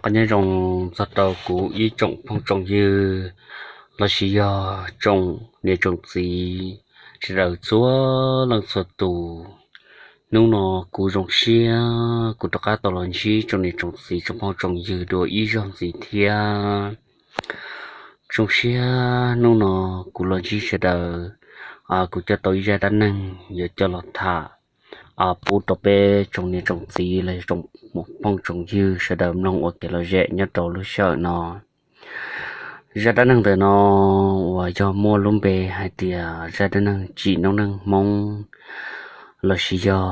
Qhov nyob zoo txog rau kuv ib tsoom phooj tsoom ywg lossis yog tsoom niam tsoom txiv sawv daws txhua leej txhua tus. Hnub no kuv zoo siab kuv rov qab tau los ntsib tsoom niam tsoom txiv tsoom phooj tsoom ywg dua ib zaug ntxiv thiab. Zoo siab hnub no kuv los ntsib sawv daws, kuv coj tau ib zaj dab neeg yuav coj los tham pub rau peb tsoom niam tsoom txiv los tsoom phooj tsoom ywg sawv daws mloog ua kev lom zem nyob rau lub sij hawm no. Zaj dab neeg ntawm no uas yog muaj lub npe hais tias zaj dab neeg tsim noob neej Hmoob lossis yog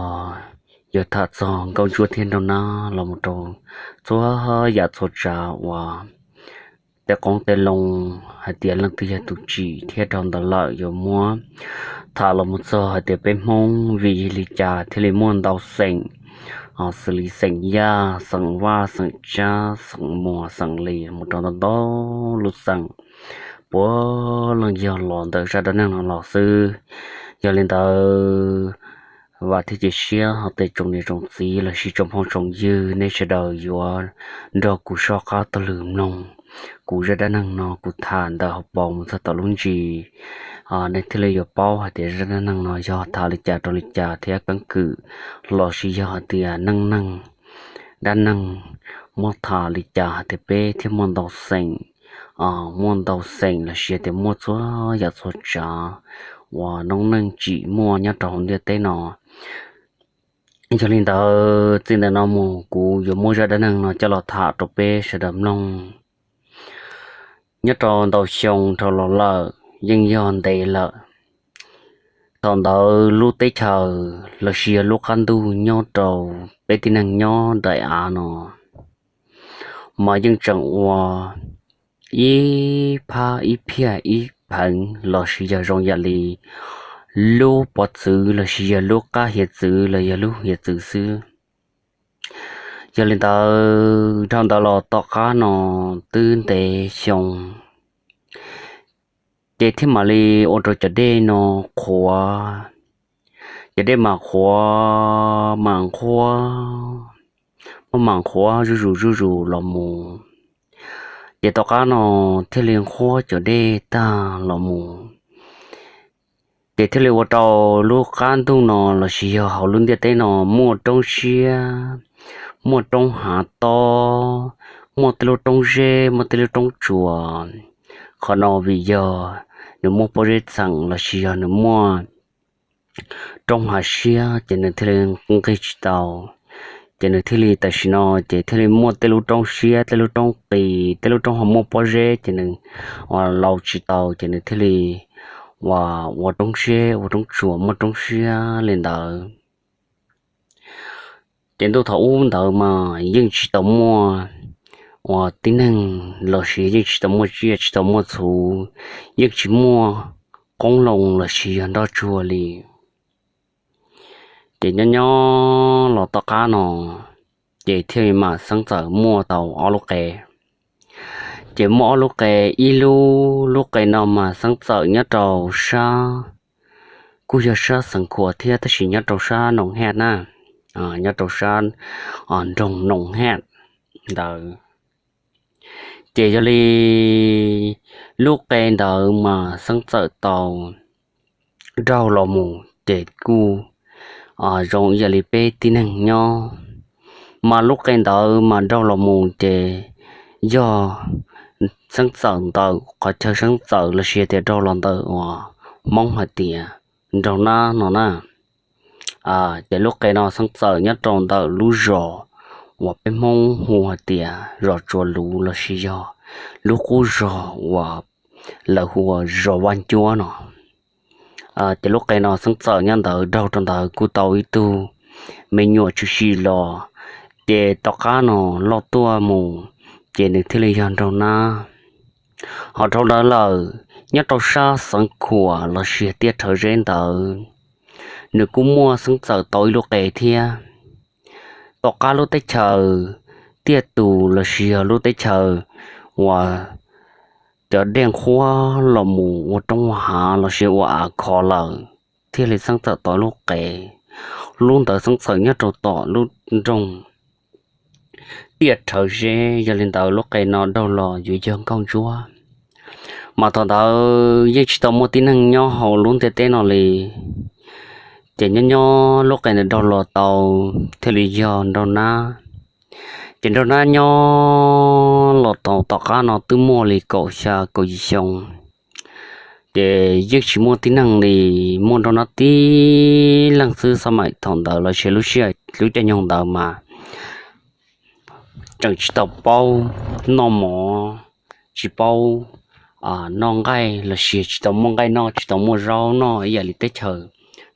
yuav tham txog nkauj ntsuab thiab nraug nab los mus rau txhua yam txhua tsav uas tej qoob tej loo hais tias leej twg yog tus tsim thiab dhau ntawd lawm yuav muab tham los mus txog hais tias peb Hmoob vim li cas thiaj li muaj ntau xeem, xws li xeem Yaj, xeem Vaj, xeem Tsab, xeem Muas, xeem Lis mus rau ntau ntau lub xeem puav leej yog los ntawm zaj dab neeg no los xwb. Yog li ntawd, vam thiab cia siab hais tias tsoom niam tsoom txiv lossis tsoom phooj tsoom ywg nej sawv daws yuav nrog kuv soj qab taug lw mloog kuv zaj dab neeg no kuv tham ntawm hauv paus mus txog tom lub ntsis, nej thiaj li yuav paub hais tias zaj dab neeg no yog tham li cas rau li cas thiab keeb kwm lossis yog hais tias neej neeg dab neeg muab tham li cas hais tias peb thiaj muaj ntau xeem, muaj ntau xeem lossis tias muaj txhua yam txhua tsav uas noob neej tsim muaj nyob rau hauv ntiaj teb no. Yog li ntawd txij ntawm no mus kuv yuav muab zaj dab neeg no coj los tham rau peb sawv daws mloog. Nyob rau ntau xyoo dhau los lawm yeej yog ntev lawm, thaum ntawd lub teb chaws lossis yog lub qab ntuj nyob rau peb tib neeg nyob daim av no mas yeej tseem ua ib phab ib phiaj ib pheev lossis yog zoo yam li lub pov txwv lossis yog lub qab hiav txwv los yog lub hiav txwv xwb. Yog li ntawd dhau ntawd los tom qab no twb ntev xyoo ces thiaj mam li ua rau cov dej no qhuav. Cov dej mas qhuav mas qhuav, muaj mas qhuav zuj zus zuj zus los mus. Ces tom qab no thiaj li qhuav cov dej tag los mus, ces thiaj li ua rau lub qab ntuj no lossis yog hauv lub ntiaj teb no muaj roob siab, muaj roob hav tob, muaj tej lub roob zeb, muaj tej lub roob tsuas. Qhov no vim yog nws muaj pob zeb txheem lossis yog nws muaj roob hav siab ces nws thiaj li nqig tsis tau. Ces nws thiaj li tam sim no ces thiaj li muaj tej lub roob siab, tej lub roob qis, tej lub roob ho muaj pob zeb ces nws ua laus tsis tau ces nws thiaj li ua, ua roob zeb ua roob tsuas muaj roob siab li ntawd. Ces ntuj thaum ub ntawd mas yeej tsis tau muaj ua tib neeg lossis yeej tsis tau muaj tsiaj tsis tau muaj txhu, yeej tsis muaj qoob loo lossis yog nroj tsuag li. Ces nyob nyob los tom qab no ces thiaj mam xeeb txawm muaj tau ob lub qe. Ces muaj ob lub qe, ib lub, lub qe no mas xeeb txawm nyob rau sab, kuj yog sab Xeev Khuam thiab tab sis nyob rau sab Noom Haj na, nyob rau sab nroog Noom Haj ntawd. Ces yog li lub qe ntawd mas xeeb txawm tau raug los mus ces kuj zoo yam li peb tib neeg nyob. Mas lub qe ntawd mas raug los mus ces yog xeeb txawm ntawm qhov chaw xeeb txawm lossis tias raug los ntawm uas Hmoob hais tias nraug nab no na. Ces lub qe no xeeb txawm nyob rau ntawm lub zos uas peb Hmoob hu hais tias zos Tsuas Luv lossis yog lub qub zos uas lawv hu ua zos Vaj Ncuab no. Ces lub qe no xeeb txawm nyob ntawd raug rau ntawd kuj tau ib tug me nyuam tshwm sim los, ces tom qab no loj tuaj mus ces nws thiaj li yog nraug nab. Ho dhau ntawd lawm nyob rau sab Xeev Khuam lossis tiaj Rhawv Zeb ntawd, nws kuj muaj xeeb txawm tau ib lub qe thiab. Tom qab lub teb chaws tiaj tus lossis yog lub teb chaws uas cov dej nqhuab los mus ua roob ua hav lossis ua av khov lawm thiaj li xeeb txawm tau ib lub qe. Lub ntawd xeeb txawm nyob rau tom lub nroog tiaj rhawv zeb. Yog li ntawd lub qe no daug los yuav yog Nkauj Ntsuab. Mas thaum ntawd yeej tsis tau muaj tib neeg nyob hauv lub ntiaj teb no li. Ces nyob nyob lub qe ntawd daug los tau thiaj li yog Nraug Nab. Ces Nraug Nab nyob los tau tom qab no twb muaj li kaum xya kaum yim xyoo. Ces yeej tsis muaj tib neeg li, muaj Nraug Nab tib leeg xwb. Xab maim thaum ntawd los sis lub sij hawm lub caij nyoog ntawd mas tseem tsis tau paub noj mov, tsis paub noj nqaij los sis tsis tau muaj nqaij noj, tsis tau muaj zaub noj ib yam li teb chaws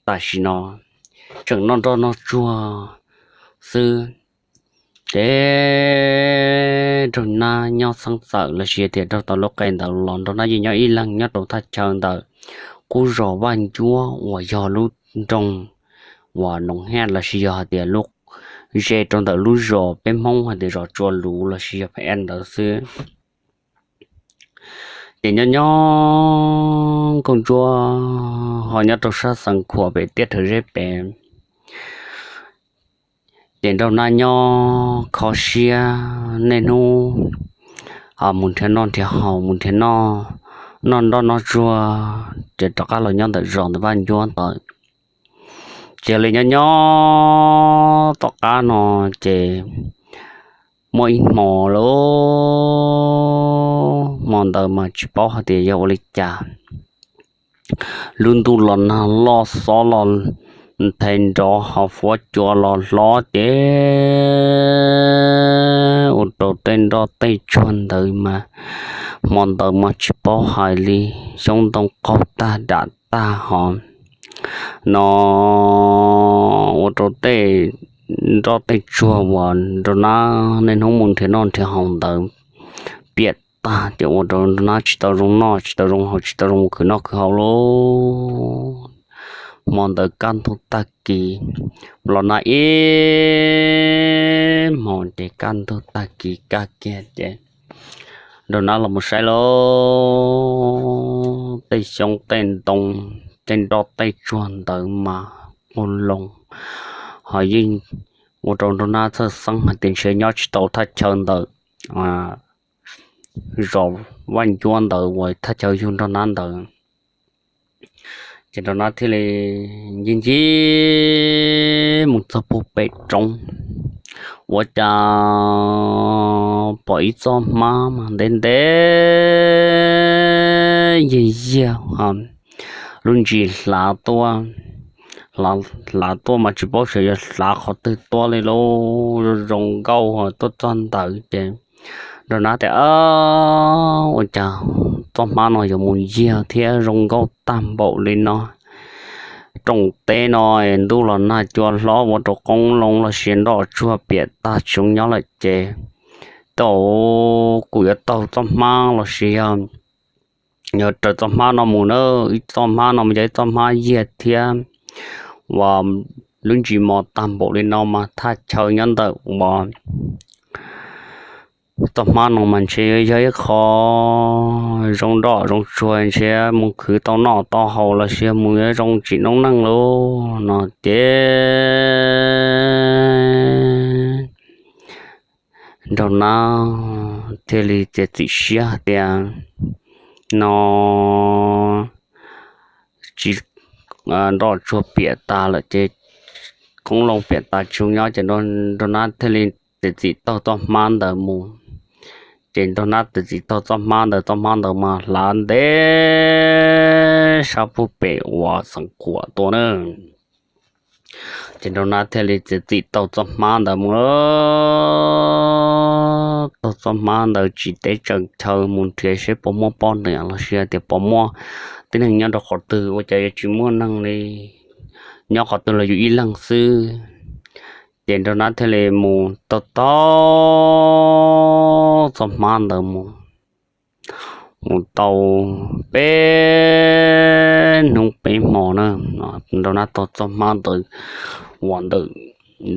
tam sim no, tseem noj nroj noj tsuag xwb. Ces Nraug Nab nyob xeeb txawm los sis tias raug tau lub qe ntawd los Nraug Nab yeej nyob ib leeg nyob rau thaj chaw ntawm qub zos Vaj Ncuab uas yog lub nroog uas Noov Haj los sis yog hais tias lub ze rau ntawm lub zos peb Hmoob hais tias zos Tsua Luv los sis yog Pha Ej ntawd xwb. Ces nyob nyob Nkauj Ntsuab ho nyob rau sab Xeev Khuam pem tiaj rhawv zeb pem. Ces Nraug Nab nyob kho siab niaj hnub mus nrhiav noj nrhiav haus, mus nrhiav noj, noj nroj noj tsuag, ces rov qab los nyob ntawm zos ntawm Vaj Ncuab ntawd. Ces li nyob nyob tom qab no ces muaj ib hmo lawm, hmo ntawd mas tsis paub hais tias yog ua li cas, lub ntuj los nag loj, xob los nthe nrov, ho huab cua los hlob, ces ua rau tej nroj tej tsuag ntawd mas hmo ntawd mas tsis paub hais li, xyoob ntoo qaug tag dam tag ho no ua rau tej nroj tej tsuag uas Nraug Nab niaj hnub mus nrhiav noj nrhiav haus ntawd piam tag, ces ua rau Nraug Nab tsis tau zoo noj tsis tau zoo haus, tsis tau zoo mus khwv noj khwv haus lauj. Hmo ntawd kaj ntug tag kis, los nag ib hmos ces kaj ntug tag kis kaj kiag ces Nraug Nab los mus saib lauj, tej xyoob tej ntoo, tej nroj tej tsuag ntawd mas quaj loo, ho yeej ua rau Nraug Nab txhawj xeeb hais tias ntshe nyob tsis tau thaj chaw ntawm zos Vaj Ncuab ntawd uas thaj chaw yug Nraug Nab ntawd. Ces Nraug Nab thiaj li ncig ncig mus txog puag pem roob, ua cas pom ib txoj hmab mas ntev ntev yag yiag, lub ntsis hlav tuaj, hlav tuaj mas tsis paub xyov yog hlav qhov twg tuaj li lauj, zoo nkauj tuaj txog ntawd ces Nraug Nab tias, Ua cas txoj hmab no yuav mus yiag thiab zoo nkauj tag npaum li no? Rooj teb no ntuj los nag cua hlob ua rau qoob loo los sis nroj tsuag piam tag tsis zoo nyob lawm ces tau, kuv yuav taug txoj hmab los sis yog yuav raws txoj hmab no mus na. Ib txoj hmab no mas yog ib txoj hmab yiag thiab uas lub ntsis mos tag npaum li no mas thaj chaw nyob ntawm uas txoj hmab no mas ntshe yuav yog ib qho zoo nroj zoo tsuag, ntshe mus khwv tau noj tau haus los sis mus yuav zoo tsim noob neej lauj no ces Nraug Nab thiaj li txiav txim siab hais tias no tsis, nroj tsuag piam tas lawm ces qoob loo piam tas tsis zoo nyob ces Nraug Nab thiaj li txiav txim taug txoj hmab ntawd mus. Ces Nraug Nab txiav txim taug txoj hmab ntawd, txoj hmab ntawd mas hlav ntev sab puag pem uas Xeev Khuam tuaj na. Ces Nraug Nab thiaj li txiav txim taug txoj hmab ntawd mus, taug txoj hmab ntawd tsiv teb tsaws chaw mus nrhiav seb puas muaj poj niam los sis tias puas muaj tib neeg nyob rau qhov twg, ua cas yuav tsis muaj neeg li, nyob qhov twg los yus ib leeg xwb. Ces Nraug Nab thiaj li mus taug taug txoj hmab ntawd mus, mus tau peb hnub peb hmo na, Nraug Nab taug txoj hmab ntawd uas ntawm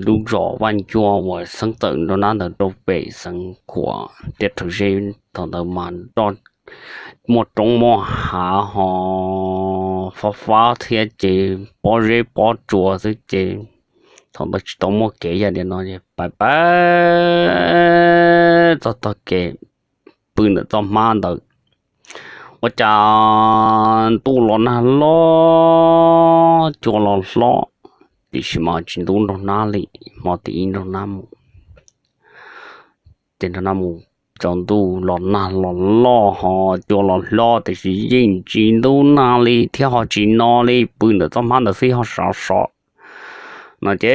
lub zos Vaj Ncuab uas xeeb txawm Nraug Nab ntawd rau pem Xeev Khuam tiaj rhawv zeb. Thaum ntawd mas muaj roob muaj hav ho fab fab thiab ces pob zeb pob tsuas xwb ces Thaum ntawd tsis tau muaj kev yam li no, pais pais txog tog kev pw ntawm txoj hmab ntawd, ua cas ntuj los nag loj, cua los hlob, tiam sis mas tsis ntub nraug nab li. Hmo tim ib nraug nab mus, ces nraug nab mus, tsaus ntuj los nag los loj ho cua los hlob tiam sis yeej tsis ntub nag li thiab ho tsis no li, pw ntawm txoj hmab ntawd xwb ho sov sov no ces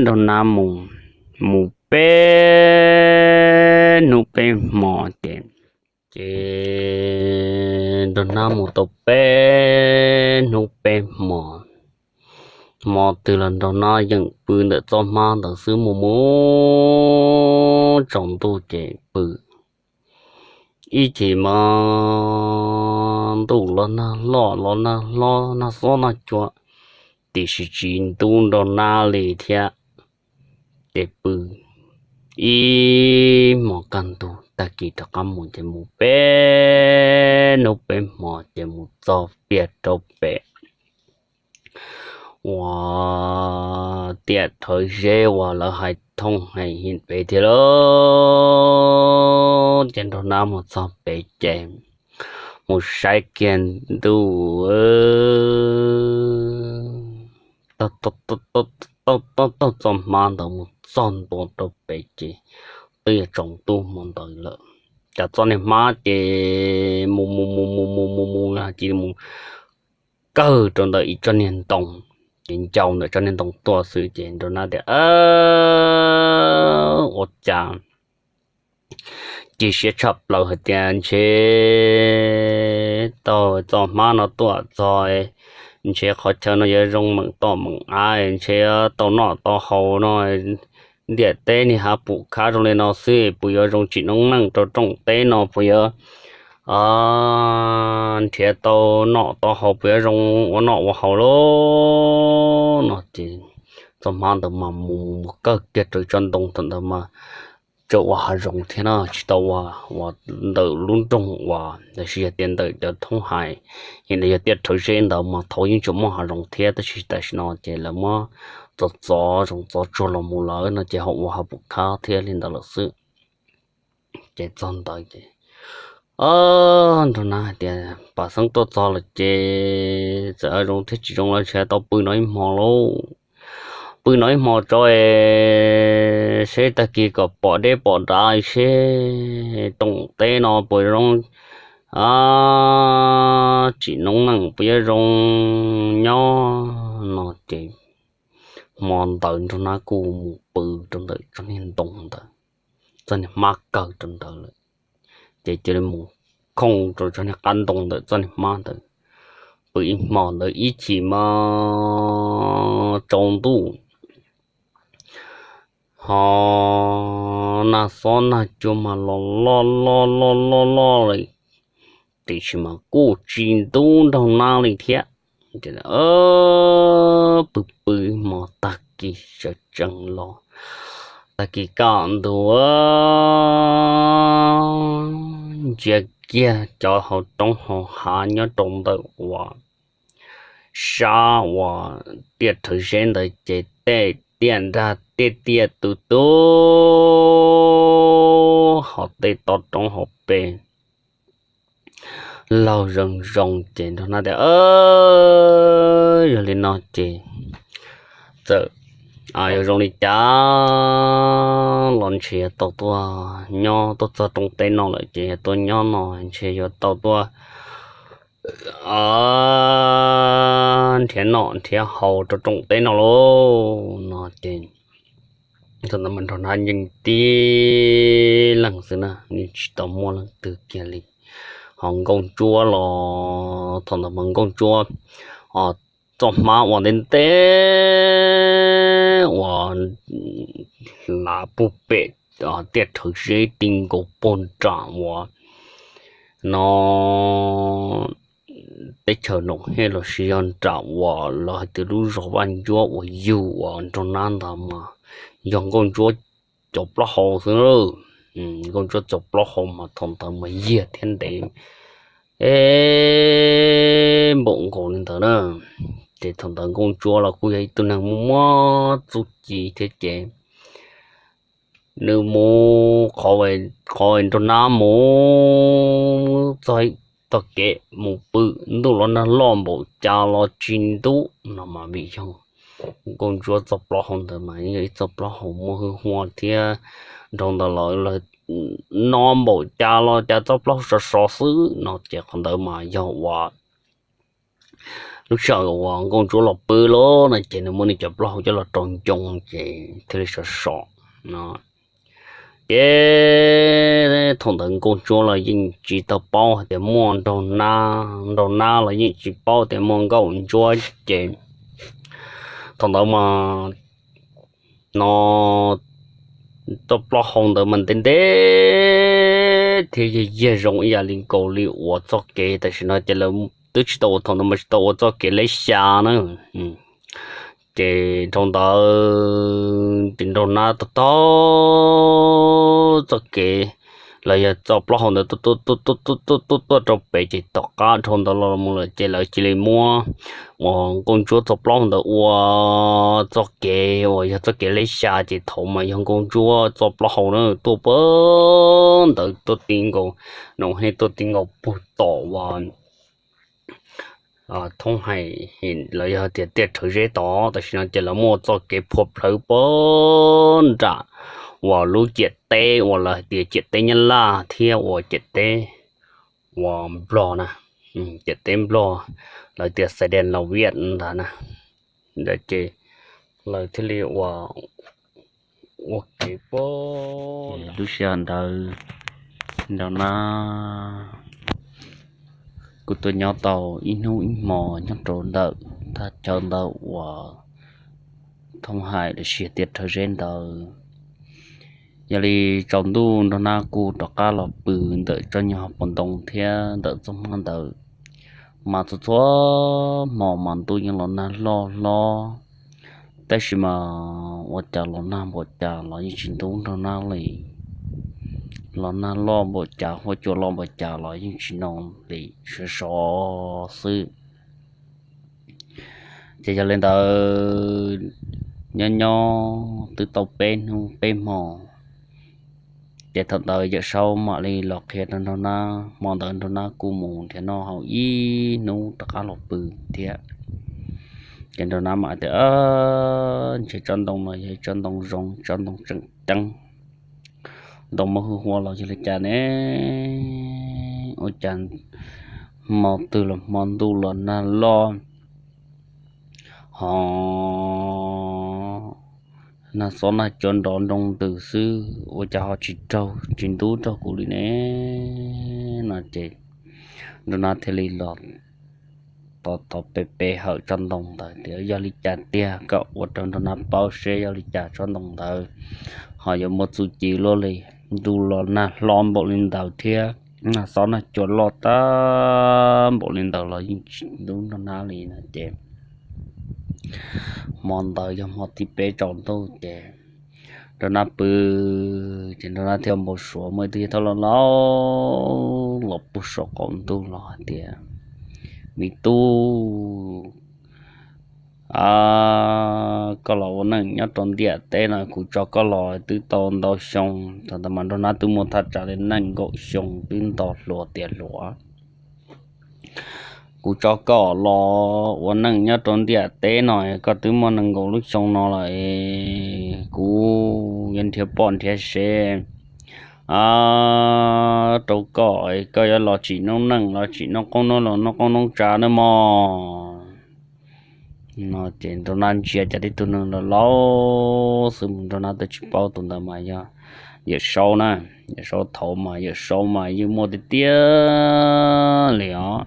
nraug nab mus, mus peb hnub peb hmo ces, ces nraug nab mus tau peb hnub peb hmo, hmo twg los nraug nab yeej pw ntawm txoj hmab ntawd xwb mus mus tsaus ntuj ces pw. Ib chim mas ntuj los nag loj los nag hlob nag xob nag cua, tiam sis tsis ntub nraug nab li thiab. Ces pw ib hmos kaj ntug, tag kis rov qab mus ces mus peb hnub peb hmo ces mus txog pias rau pem uas tiaj rhawv zeb uas lawv hais thooj hais him pem thiab lauj. Ces nraug nab mus txog pem ces mus saib kiag ntuj, taug taug txoj hmab ntawd mus txog ntua rau pem ces twb yuav tsaus ntuj hmo ntawd lawm. Cas txoj niag hmab ces mus mus mus mus mus mus mus cia li mus kawg rau ntawm ib tsob niag ntoo, ces ncau ntawm tsob niag ntoo tuaj xwb ces nraug nab tias, ua cas cia siab tshaj plaws hais tias ntshe taug txoj hmab no tuaj txog, ntshe qhov chaw no yuav zoo meem toj meem av, ntshe tau noj tau haus no, ntiaj teb niag hav pum khab zoo li no xwb puas yuav zoo tsim noob neej rau rooj teb no, puas yuav nrhiav tau noj tau haus, puas yuav zoo ua noj ua haus lauj no ces txoj hmab ntawd mas mus mus kawg kiag rau tsob ntoo thaum ntawd mas tseem ua hav zoov thiab no, tsis tau ua ntawm lub nroog uas, tab sis yog tias ntawm cov thoob hais, yog tiaj rhawv zeb ntawd mas thaum yeej tseem muaj hav zoov thiab, tab sis tam sim no ces lawv muab txov txov zoov txov tsuag los mus lawm no ces ho ua hav pum khab thiab li ntawd lawm xwb. Ces txog ntawd ces nraug nab hais tias pam xeeb tuaj txog lawm ces txawm zoo thiab tsis zoo los ntshe tau pw no ib hmo lauj. Pw no ib hmo tso es seb tag kis kom pom deb pom dav seb rooj teb no puas zoo tsim noob neej, puas yuav zoo nyob no ces hmo ntawd nraug nab kuj mus pw rau ntawm tsob niag ntoo ntawd, txoj niag hmab kawg rau ntawd lawm. Ces cia li mus khooj rau tsob niag qab ntoo ntawm txoj niag hmab ntawd, pw ib hmo ntawd ib chim mas tsaus ntuj ho nag xob nag cua mas los loj loj loj loj loj li, tiam sis mas kuj tsis ntub nraug nab li thiab. Pw pw hmo tag kis sawv tsees los, tag kis kaj ntug ntsia kiag cov hauv roob hauv hav nyob rau ntawm uas sab uas tiaj rhawv zeb ntawd ces tej tiaj nrag tej tiaj tu tu hauv tej toj roob hauv pes laug zoo zoo ces nraug nab tias, yog li no ces txawm yuav zoo li cas los ntshe yuav tau tuaj nyob, tuaj txog rooj teb no lawm ces yuav tuaj nyob no ntshe yuav tau tuaj nrhiav noj nrhiav haus rau rooj teb no lauj no ces thaum ntawd mas nraug nab yeej tib leeg xwb na, yeej tsis tau muaj leej twg kiag li. Ho nkauj ntsuab los thaum ntawd mas nkauj ntsuab txoj hmab uas ntev ntev uas lav puag pem tiaj rhawv zeb ti nkaus puag nram uas no teb chaws Noom Hej los sis yog nram uas lawv hais tias lub zos Vaj Ncuab uas yug uas nraug nab ntawd mas yog nkauj ntsuab cov plaub hau xwb na. Nkauj ntsuab cov plaub hau mas thaum ntawd mas yag thiab ntev, e, npaum nkaus li ntawd na. Ces thaum ntawd Nkauj Ntsuab los kuj yog ib tug neeg muaj muaj txuj ci thiab ces nws mus qhov, qhov Nraug Nab mus txog tog kev mus pw, ntuj los nag loj npaum cas los tsis ntub no mas vim yog Nkauj Ntsuab txoj plaub hau ntawd mas yog ib txoj plaub hau muaj hwj huam thiab dhau ntawd los lawv no npaum cas los cas txoj plaub hau sov sov xwb no ces qhov ntawd mas yog uas lub sij hawm uas Nkauj Ntsuab los pw lawm no ces nws muab nws cov plaub hau coj los rau ncoo ces thiaj li sov sov no. Ces thaum ntawd Nkauj Ntsuab los yeej tsis tau paub hais tias muaj Nraug Nab, Nraug Nab los yeej tsis paub tias muaj Nkauj Ntsuab ces thaum ntawd mas no txoj plaub hau ntawd mas ntev ntev thiab yog yag zoo ib yam li nkaus li uas txoj kev tam sim no ces lawv twb tsis tau ua, thaum ntawd mas tsis tau ua txoj kev leb xya na. Ces dhau ntawd ces Nraug Nab taug taug txoj kev los yog txoj plaub hau ntawd tuaj tuaj rau pem ces tom qab dhau ntawd los mus lawm ces lawv cia li muab uas Nkauj Ntsuab txoj plaub hau ntawd ua txoj kev uas yog txoj kev leb xya ces thaum mas yog Nkauj Ntsuab txoj plaub hau na tuaj puag ntawd tuaj ti nkaus Noom Hej, tuaj ti nkaus puag tom uas thoob hais los yog tias tiaj rhawv zeb tod tam sim no ces lawv muaj txoj kev phua plhawv puag nram uas lub ciam teb uas lawv hais tias ciam teb Nyab Laj thiab uas ciam teb uas Nplog na, ciam teb Nplog lawv tias Xais Dees Los Vias ntawd na. Ntawd ces lawv thiaj li ua, ua kev puag lub sij hawm ntawd Nraug Nab kuj tuaj nyob tau ib hnub ib hmo nyob rau ntawm thaj chaw ntawd uas thoob hais los sis tiaj rhawv zeb ntawd. Yog li tsaus ntuj Nraug Nab kuj rov qab los pw ntawm tsob nyuag pob ntoo thiab ntawm txoj hmab ntawd, mas txhua txhua hmo mas ntuj yeej los nag loj hlob, tab sis mas ua cas los nag npaum cas los yeej tsis ntub Nraug Nab li. Los nag loj npaum cas, huab cua loj npaum cas los yeej tsis no li, sov sov xwb. Ces yog li ntawd, nyob nyob twb tau peb hnub peb hmo, ces thaum ntawd Yawm Saub mam li los qhia rau Nraug Nab. Hmo ntawd Nraug Nab kuj mus nrhiav noj haus ib hnub rov qab los pw thiab. Ces Nraug Nab mam tias, ntshe tsob ntoo no yog tsob ntoo zoo, tsob ntoo tseem ceeb, ntoo muaj hwj huam los yog li cas ne? Ua cas hmo twg los hmo ntuj los nag loj, ho nag xob nag cua nrov nroo ntws xwb, ua cas ho tsis raug tsis ntub raug kuv li ne? No ces Nraug Nab thiaj li los tos tos pe pe hawm tsob ntoo ntawd tias yog li cas tiag, kom ua rau Nraug Nab paub seb yog li cas tsob ntoo ntawd ho yuav muaj txuj ci luaj li. Ntuj los nag hlob npaum li ntawd thiab nag xob nag cua loj tag npaum li ntawd los yeej tsis ntub Nraug Nab li no ces hmo ntawd yog hmo thib peb tsaus ntuj ces Nraug Nab pw, ces Nraug Nab thiaj npau suav muaj ib tug yawg thaub laus laus los puag saum qaum ntuj los hais tias, me tub, koj los ua neej nyob rau ntiaj teb no kuv tso koj los twb tau ntau xyoo, thaum ntawd mas Nraug Nab twb muaj thaj tsam li nees nkaum xyoo twb nto hluas tiav hluas. Kuv tso koj los ua neej nyob rau ntiaj teb no koj twb muaj nees nkaum lub xyoo no lawm, kuv yuav nrhiav poj nrhiav sev rau koj, koj yuav los tsim noob neej los tsim noob qoob noob loo noob qoob noob tsa nawb mog. No ces Nraug Nab ntsia cas tib tug neeg laus laus xwb, Nraug Nab twb tsis paub tus ntawd mas yog Yawm Saub na. Yawm Saub thaud mas Yawm Saub mas yeej muaj tiag tiag li os.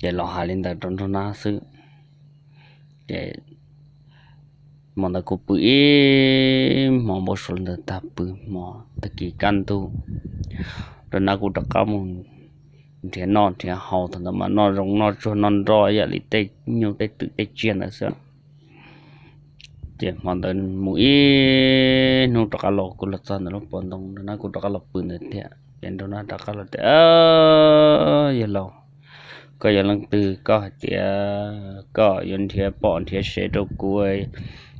Ces los hais li ntawd rau Nraug Nab xwb. Ces hmo ntawd kuv pw ib hmo npau suav li ntawd tag, pw hmo tag kis kaj ntug, Nraug Nab kuj rov qab mus nrhiav noj nrhiav haus, thaum ntawd mas noj zoo noj tsuag noj nroj ib yam li tej nyuj tej twm tej tsiaj ntawd xwb. Ces hmo ntawd mus ib hnub rov qab los, kuv los txog ntawm lub pob ntoo, Nraug Nab kuj rov qab los pw ntawd thiab. Ces Nraug Nab rov qab los tias, yawg laus, koj yog leej twg, koj hais tias koj yuav nrhiav pom nrhiav sev rau kuv,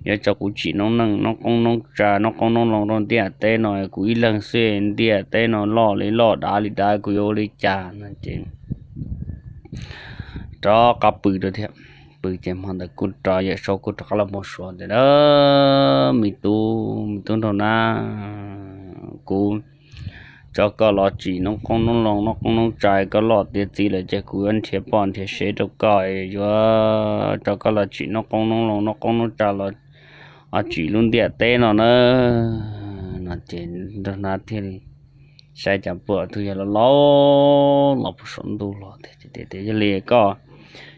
yuav tso kuv tsim noob neej noob qoob noob tsa noob qoob noob loo rau ntiaj teb no, kuv ib leeg xwb ntiaj teb no loj li loj dav li dav, kuv yuav ua li cas no ces rov qab pw rau thiab. Pw ces hmo ntawd kuj rov, Yawm Saub kuj rov qab los mus suav tias, Me tub, me tub Nraug Nab, kuv tso koj los tsim noob qoob noob loo noob qoob noob tsa, koj loj tiav txiv lawm ces kuv yuav nrhiav poj nrhiav sev rau koj, yuav tso koj los tsim noob qoob noob loo noob qoob noob tsa los tsim lub ntiaj teb no na. No ces Nraug Nab thiaj li saib cas pom tus yawg laus laus los puag saum ntuj los tias, Yog li koj,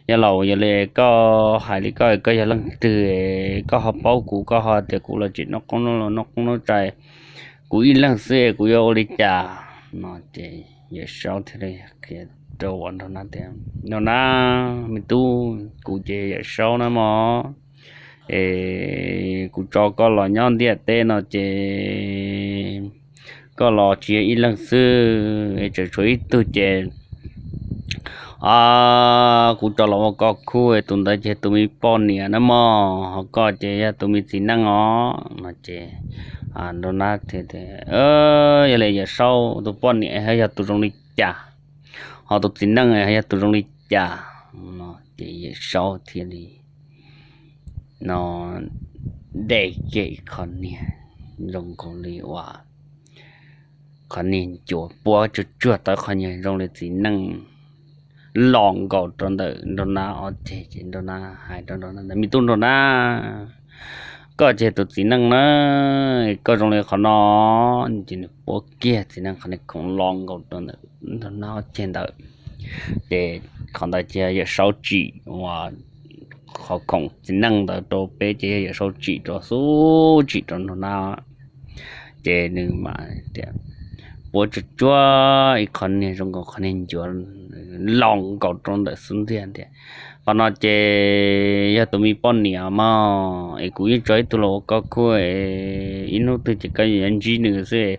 yawg laus, yog li koj hais li koj, koj yog leej twg, koj ho paub kuv, koj ho tias kuv los tsim noob qoob noob loo noob qoob noob tsa, kuv ib leeg xwb kuv yuav ua li cas? No ces Yawm Saub thiaj li qhia rau Nraug Nab tias, Nraug Nab, me tub, kuv ces Yawm Saub na mog, es kuv tso koj los nyob ntiaj teb no ces koj los tsis yog ib leeg xwb, tseem tshuav ib tug ces kuv tso los ua koj khub, tus ntawd ces tus me poj niam na mog, ho koj ces yog tus me txiv neej os. No ces Nraug Nab thiaj tias, Yog li Yawm Saub, tus poj niam yog tus zoo li cas, ho tus txiv neej yog tus zoo li cas? No ces Yawm Saub thiaj li no dej kiag ib qho niag zoo nkaus li uas qhov niag ncuav puab tsuag tsuag tau qhov niag zoo li txiv neej los nkaus rau ntawm Nraug Nab ob ceg ces Nraug Nab hais rau Nraug Nab tias, Me tub Nraug Nab, koj ces tus txiv neej na, koj zoo li qhov no. Ces nws puab kiag txiv neej qhov niag khoom los nkaus rau ntawm Nraug Nab ob ceg ntawd. Ces qhov ntawd ces Yawm Saub tsim uas qhov khoom txiv neej ntawd rau peb ces yog Yawm Saub tsim rau xub tsim rau Nraug Nab. Ces nws mas tias puab tsuag tsuag ib qho niag zoo nkaus qhov niag ncuav los nkaus rau ntawm xub ntiag tias, Qhov no ces yog tus me poj niam mog, es kuv yeej tso ib tug los ua koj khub, ib hnub twg ces koj yuav ntsib nws xwb.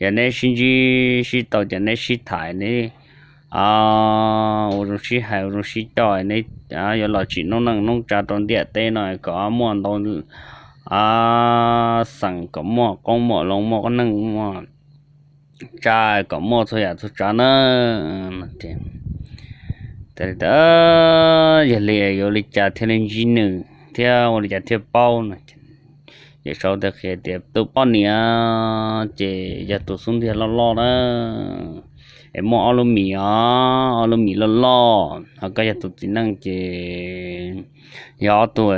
Yog neb sib ntsib sib tau ces neb sib tham, neb ua zoo sib hais ua zoo sib coj, neb yuav los tsim noob neej noob tsa rau ntiaj teb no kom muaj ntau xeem, kom muaj qoob muaj loo, muaj neej muaj tsa, kom muaj txhua yam txhua tsav na. Yog li yuav li cas thiaj li ntsib nws thiab ua li cas thiaj paub no? Yawm Saub thiaj qhia tias, Tus poj niam ces yog tus xub ntiag loj loj na, es muaj ob lub mis os, ob lub mis loj loj, ho koj yog tus txiv neej ces yog ob tug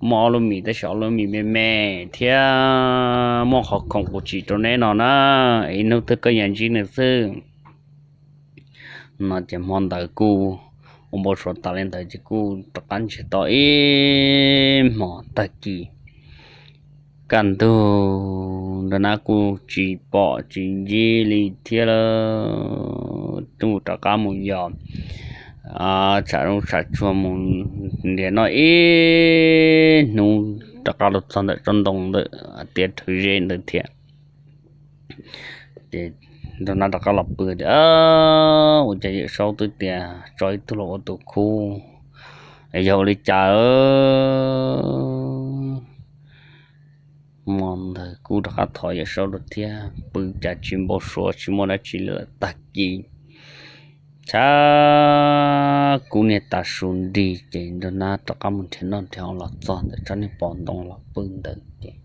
muaj ob lub mis tab sis ob lub mis me me thiab muaj qhov khoom kuv tsim rau neb no na, es ib hnub twg koj yuav ntsib nws xwb. No ces hmo ntawd kuj ua npau suav tas li ntawd ces kuj rov qab ntsiag to ib hmos tag kis kaj ntug Nraug Nab kuj tsis pom tsis ntsib li thiab lawm, kuj rov qab mus yos tshav zoov tshav tsuag mus nrhiav noj ib hnub rov qab los txog ntawm tsob ntoo ntawm tiaj rhawv zeb ntawd thiab. Ces Nraug Nab rov qab los pw tias, Ua cas Yawm Saub twb tias tso ib tug los ua tus khub, yog ua li cas? Hmo ntawd kuj rov qab thov Yawm Saub rau thiab, pw cas tsis npau suav tsis muaj dab tsi li lawm tag kis. Tshav kub niag tav su nrig ces Nraug Nab rov qab mus nrhiav noj nrhiav haus los txog ntawm tsob niag pos ntoo los pw ntawd ces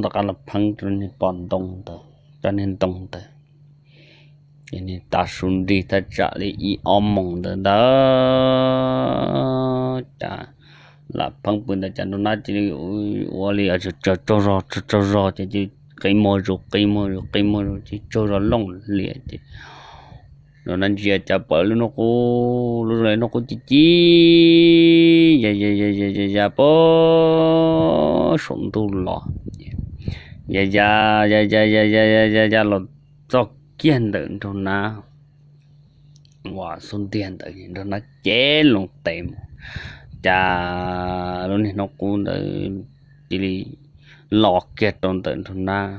rov qab los pheeb rau niag pos ntoo ntawd, tsob niag ntoo ntawd. Ces niag tav su nrig thaj tsam li ib ob moos ntawd ntawd cas lam pheeb pw ntawd cas Nraug Nab cia li ua li tsaug tsaug zog tsaug tsaug zog ces cia li qi muag zus qi muag zus qi muag zus ces tsaug zog looj lias ces Nraug Nab ntsia cas pom lub hnub qub, lub zoo li hnub qub ci ci ya ya ya ya ya ya puag saum ntuj los, ya ya ya ya ya ya ya ya ya los txog kiag ntawm Nraug Nab uas xub ntiag ntawd, Nraug Nab cev loo tes mus cas lub niag hnub qub ntawd cia li los kiag rau ntawm Nraug Nab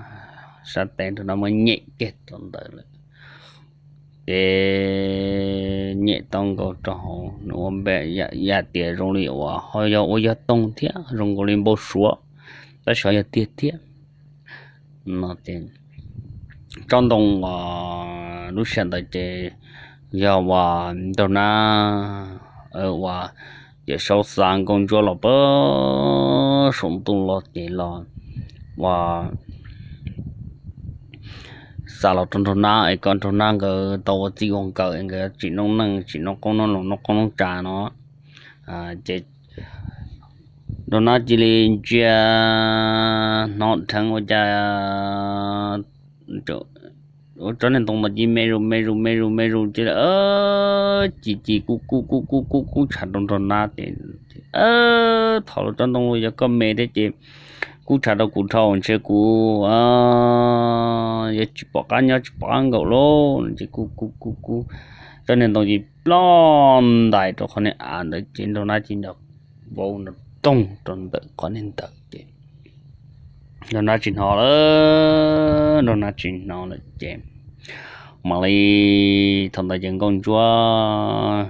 sab tes, Nraug Nab muab nyem kiag rau ntawd lawm. ces nyem tau nkaus rau hauv nws ua npe, yam tias zoo li uas ho yog ua yog toog thiab, zoo nkaus li npau suav, tab sis ho yog tiag thiab no ces tsob ntoo uas lub sij hawm ntawd ces yog uas nraug nab uas Yawm Saub xa Nkauj Ntsuab los pem saum ntuj los ces los uas xa los rau nraug nab es kom nraug nab nkawd tau ua txij ua nkawm es nkawd tsim noob neej, tsim noob qoob noob loo, noob qoob noob tsa no. Ces nraug nab cia li ntsia hnov dheev ua cas ua tsob niag ntoo ntawd cia li me zus me zus me zus me zus cia li ci ci kub kub kub kub kub kub tshav rau nraug nab ces, Thaum los tsob ntoo yog koj me thiab ces kub tshav rau kuv dhau, ntshe kuv yuav tsis pom qab nyob tsis pom qab nkaum lauj. Ces kub kub kub kub, tsob niag ntoo ces ploj ntais rau qhov niag av ntawd ces nraug nab cia li nrov vau nrov toog rau ntawm qhov niag ntawd ces nraug nab tsis hnov lawm, nraug nab tsis hnov lawm ces mam li thaum ntawd ces Nkauj Ntsuab,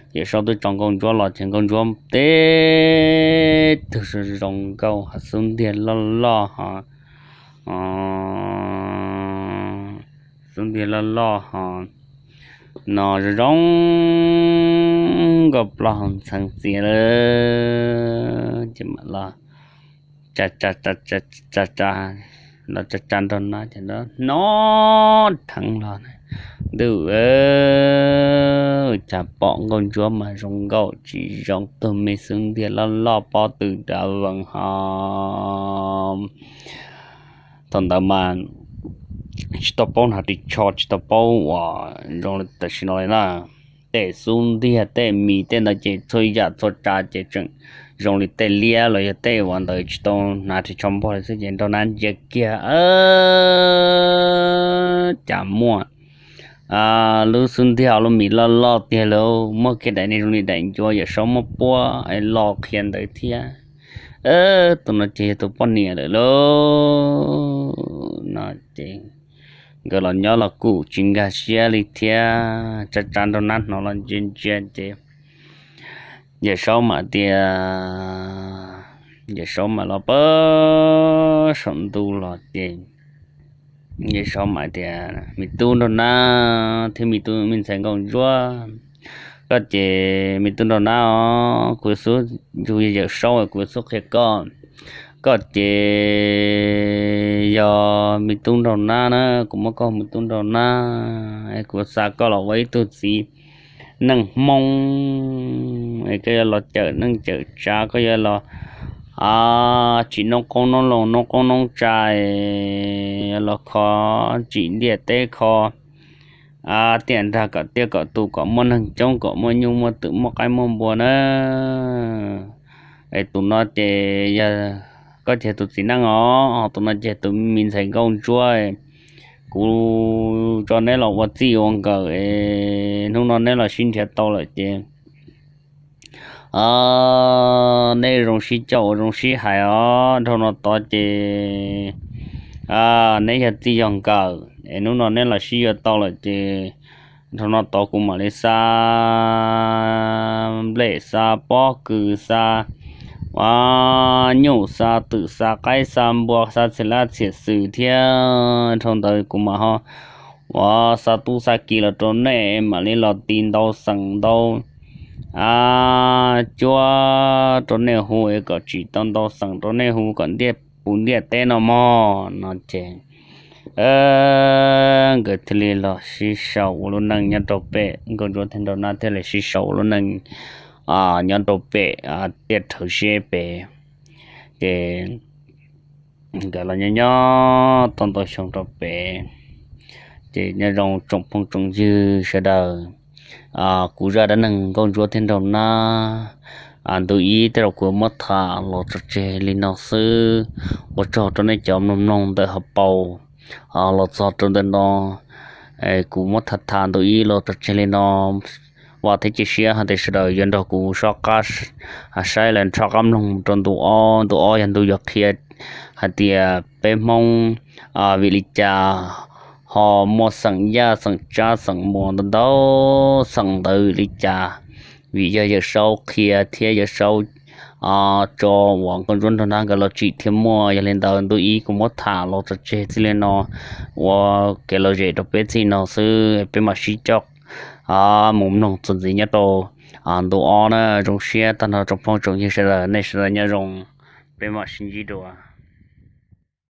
Yawm Saub twb tso Nkauj Ntsuab los ces Nkauj Ntsuab teb tug zoo nkauj ho xub ntiag loj loj ho, xub ntiag loj loj ho no zoo zoo nkauj plaub hau ntxhee txias lawm ces mam los tsa tsa tsa tsa tsa los tsa tsa nraug nab ces hnov dheev los, Ntuj, cas pom Nkauj Ntsuab mas zoo nkauj tsis zoo, tug me xub ntiag loj loj pob tw dav vees ho. Thaum ntawd mas tsis tau paub hnav ris tsho, tsis tau paub uas zoo li tam sim no li na. Tej xub ntiag tej mis tej ntawd ces txhua yam txhua tsav ces tseem zoo li tej liab los yog tej uas ntawd tsis tau hnav ris tsho npog li xwb ces nraug nab ntsia kiag, cas muaj lub xub ntiag lub mis loj loj tiag lauj, muaj kiag daim niag zoo li daim ncuav Yawm Saub muab puab es lo qhia ntawd thiab. Tus no ces yog tus poj niam lawm lauj no ces nkawd los nyob los kuj tsis nkag siab li thiab, tsa tsa nraug nab hnov los ntsia ntsia ces Yawm Saub mam tias, Yawm Saub mam los pem saum ntuj los ces Yawm Saub mam tias, Me tub nraug nab thiab me tub me ntxhais Nkauj Ntsuab, koj ces me tub nraug nab os, kuv xub, yus yog Yawm Saub kuv xub qhia koj. Koj ces yog me tub nraug nab na, kuv muab koj hu me tub nraug nab, kuv xa koj los ua ib tug txiv neej Hmoob es koj yuav los cawm neej cawm tsav, koj yuav los tsim noob qoob noob loo noob qoob noob tsa, yuav los kho tsim ntiaj teb kho tiaj nrag kom tiaj kom tus kom muaj neeg coob kom muaj nyuj muaj twm muaj qaib muaj npua na. Es tus no ces yog koj ces tus txiv neej os, ho tus no ces tus me ntxhais Nkauj Ntsuab. Kuv tso neb los ua txij ua nkawm es hnub no neb los sib nrhiav tau lawm ces neb zoo sib coj ua zoo sib hais os. Dhau no tod ces neb yog txij yog nkawm es hnub no neb los sib yuav tau lawm ces dhau no tod kuv mam li xa nplej xa pob kws xa ua nyuj xa twm xa qaib xa npua xa txhia lab txhia xwm thiab dhau ntawd kuv mam ho ua xa tub xa ki los rau nej mam li los tis ntau xeem ntau cuab rau nej hu es kom tsim tau ntau xeem rau nej hu kom ntiaj puv ntiaj teb no mog no ces nkawd thiaj li los sib sau ua lub neej nyob rau pem, Nkauj Ntsuab thiab Nraug Nab thiaj li sib sau ua lub neej nyob rau pem tiaj rhawv siab pem. Ces nkawd los nyob nyob tau ntau xyoo rau pem, ces nyob zoo tsoom phooj tsoom ywg sawv daws. Kuv zaj dab neeg Nkauj Ntsuab thiab Nraug Nab ntu ib tej zaum kuv muab tham los tso tseg li no xwb. Ua tsaug rau nej cov mloog mloog ntawm hauv paus los txog rau ntawm no. Kuv muab tham tham ntu ib los tso tseg li no. Vam thiab cia siab hais tias sawv daws yuav nrog kuv soj qab saib lawm nrho qab mloog rau ntu ob. Ntu ob yog ntu yuav qhia hais tias peb Hmoob vim li cas ho muaj xeem Yaj, xeem Tsab, xeem Muas ntau ntau xeem ntawd li cas, vim yog Yawm Saub qhia thiab Yawm Saub tso uas Nkauj Ntsuab Nraug Nab nkawd los tsim thiaj muaj. Yog li ntawd ntu ib kuv muab tham los tso tseg txij li no ua kev lom zem rau peb txij no xwb, peb mam sib coj mus mloog txuas ntxiv nyob rau ntu ob na. Zoo siab tag nrho tsoom phooj tsoom ywg sawv daws, nej sawv daws nyob zoo, peb mam sib ntsib dua.